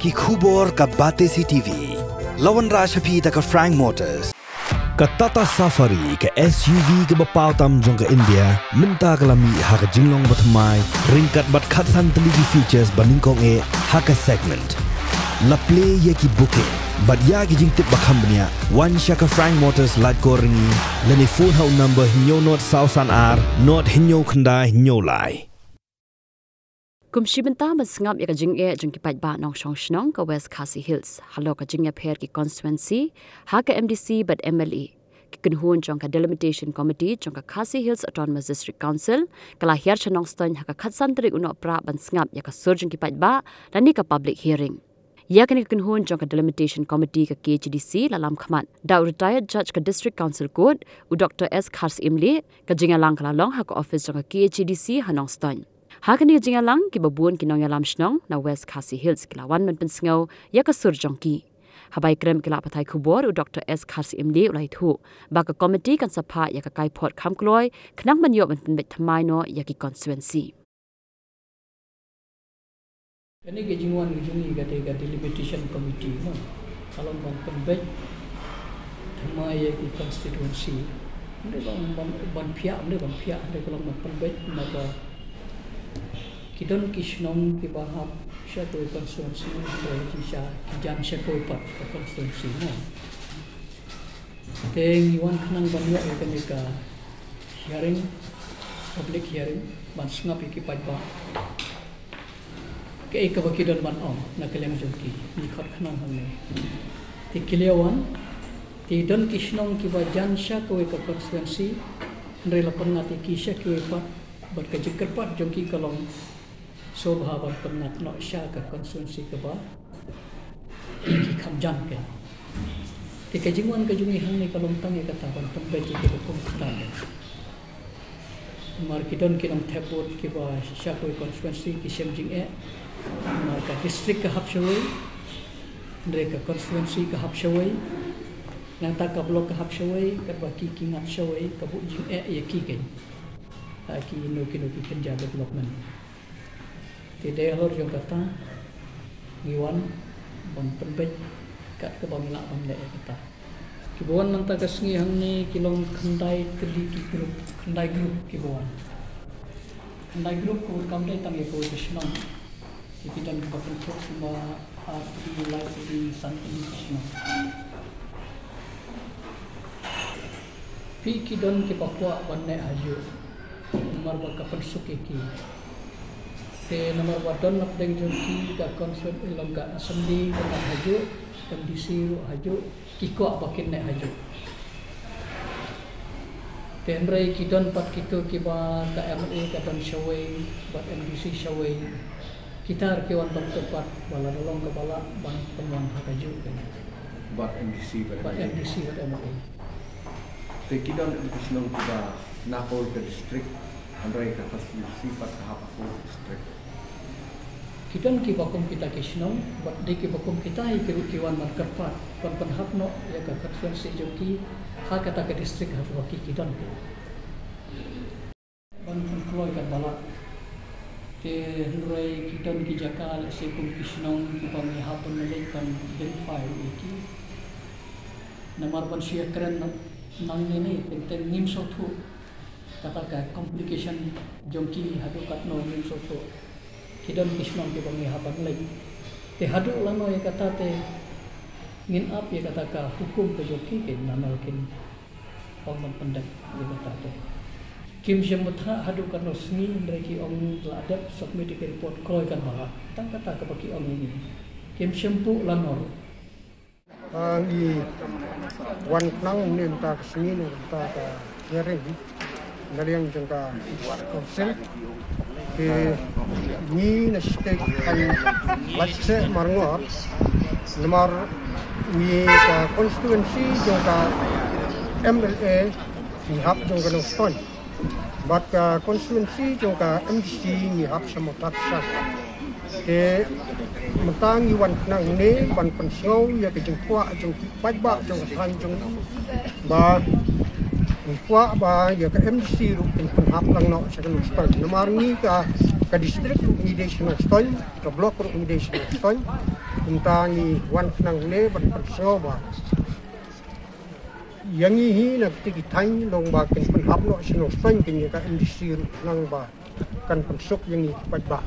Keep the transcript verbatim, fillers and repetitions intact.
Ki khubor ka Batesi T V. La wanrah sha phi da ka Frank Motors. Ka Tata Safari, ka S U V kaba paw tam jong ka India, mynta ka la mih ha ka jinglong bathymmai, ryngkat bad khatsan tylli ki features ba nyngkong eh ha ka segment. La plie ïa ki booking bad ïa ki jingtip ba kham bniah, wan sha ka Frank Motors Laitkor Ryngi, lane phone ha u number hynñiew nod saw san ar nod hynñiew khyndai hynñiew lai. Kum shi bynta ban sngap ïa ka jingeh jong ki paidbah nongshong shnong ka West Khasi Hills halor ka jingïapher ki constituency ha ka M D C bad M L A, ki kynhun jong ka Delimitation Committee jong ka Khasi Hills Autonomous District Council ka la hiar sha Nongstoiñ ha ka khatsan tarik u Nohprah ban sngap ïa ka sur jong ki paidbah lane ka public hearing. Ïa kane ka kynhun jong ka Delimitation Committee ka K H A D C la lam khmat da u retired judge ka District Council Court, u Doctor S Kharsyiemlieh. Ka jingïalang ka la long ha ka office jong ka K H A D C ha Nongstoiñ. Ha kane ka jingïalang, kiba bun ki nongïalam shnong na West Khasi Hills ki la wan ban pynsngew ïa ka sur jong ki. Haba ïakren bad ki lad pathai khubor, u Doctor S Kharsyiemlieh u la ïathuh ba ka committee kan sa phah ïa ka kaiphod kham kloi khnang ban ïoh ban pynbeit thymmai noh ïa ki constituency. Kane ka jingwan ka jong ngi ka dei ka Delimitation Committee, no? Ka long ban pynbeit thymmai ïa ki constituency. Ym dei ban, ban, ban phiah, ym dei ban phiah, hynrei ka long ban pynbeit namar ba ki don ki shnong kiba hap sha kawei ka constituency, hynrei ki sha, ki jan sha kawei pat ka constituency, no? Te ngi wan khnang ban ïoh ïa kane ka hearing, public hearing, ban sngap ïa ki paidbah kaei kaba ki don ban ong na ka liang jong ki, ngi khot khnang hangne. Te ki la wan, te don ki shnong kiba jan sha kawei ka constituency, hynrei la pynngat ïa ki sha kiwei pat, bad ka jingkyrpad jong ki ka long sngewbha ban pynngat noh sha ka constituency kaba ki kham jan kein. Te ka jingwan ka jong ngi hangne ka long tang ïa kata ban pynbeit ïa kiba kum kita kein. Namar ki don ki nongthep vote kiba sha kawei constituency ki shem jingeh. Namar ka district ka hap shawei, hynrei ka constituency ka hap shawei, nangta ka block ka hap shawei, kaba ki, ki ngat shawei, ka buh jingeh ïa ki kein. Ha kino kino ki kynja development. Te dei halor jong kata ngi wan ban pynbeit kat kaba ngi lah ban leh ïa kata. Kiba wan mynta ka sngi hangne ki long khyndai tylli ki group, khyndai group kiba wan. Khyndai group kaba kam dei tang ïa kawei ka shnong. Te ki don kiba kynthup kumba ar tylli, lai tylli, san tylli ki shnong. Phi, ki don kiba kwah ban neh hajuh namar ba ka pynsuk ïa ki. Te namar ba don napdeng jong ki ka constituency, long ka assembly ka neh hajuh, M D C ruh hajuh, ki kwah ba kin neh hajuh. Te hynrei ki don pat kito kiba ka M L A ka don shawei bad M D C shawei. Kita ruh ki wan ban kyrpad ba lada long kaba lah ban pynwan ha kajuh kein. Bad M D C bad, bad M L A. M D C bad M L A. Te ki don ki shnong kiba na kawei ka district, hynrei ka constituency pat ka hap ha kawei ka district. Ki don kiba kum kita ki shnong, bad dei kiba kum kita hi ki ruh ki wan ban kyrpad ban pynhap noh ïa ka constituency jong ki ha kata ka district ha kaba ki, ki don. Ban pynkloi katba lah. Te hynrei ki don ki jaka, lehse kum ki shnong kiba ngi hap ban leit ban verify ïa ki. Namar ban shu ïakren nangne ne, teng teng ngim sngewthuh kata ka complication jong ki haduh katno, ngim sngewthuh. Ki don ki shnong kiba ngi hap ban leit. Te haduh lano ïa kata te ngin ap ïa kata ka hukum ka jong ki, kin nano kin ong ban pyndep ïa kata te. Kim shym bthah haduh katno sngi, hynrei ki ong la dep submit ïa ka report kloi katba lah. Tang kata kaba ki ong ïa ngi. Kim shym buh lano ruh. Ah, ngi wan khnang mynta ka sngi, mynta ka hearing na liang jong ka Council. Te ngi na state kan lait seh marngor, namar ngi ka constituency jong ka M L A ngi hap jong ka Nongstoiñ. Bad ka constituency jong ka M D C ngi hap sha Mawthadraishan. Te mynta ngi wan khnang hangne ban pynsngew ïa ka jingkwah jong ki paidbah jong ka thaiñ jong ngi, ba ngi kwah ba ïa ka M D C ruh kin pynhap lang noh sha ka Nongstoiñ. Namar ngi ka Ka district ruh ngi dei shnong Stoin, ka block ruh ngi dei shnong Stoin. Kumta ngi wan khnang ne ban pynsngew ba ïa ngi hi na kti ki thaiñ long ba kin pynhap noh shnong Stoin kin ïa ka M D C ruh khnang ba kan pynsuk ïa ngi ki paidbah.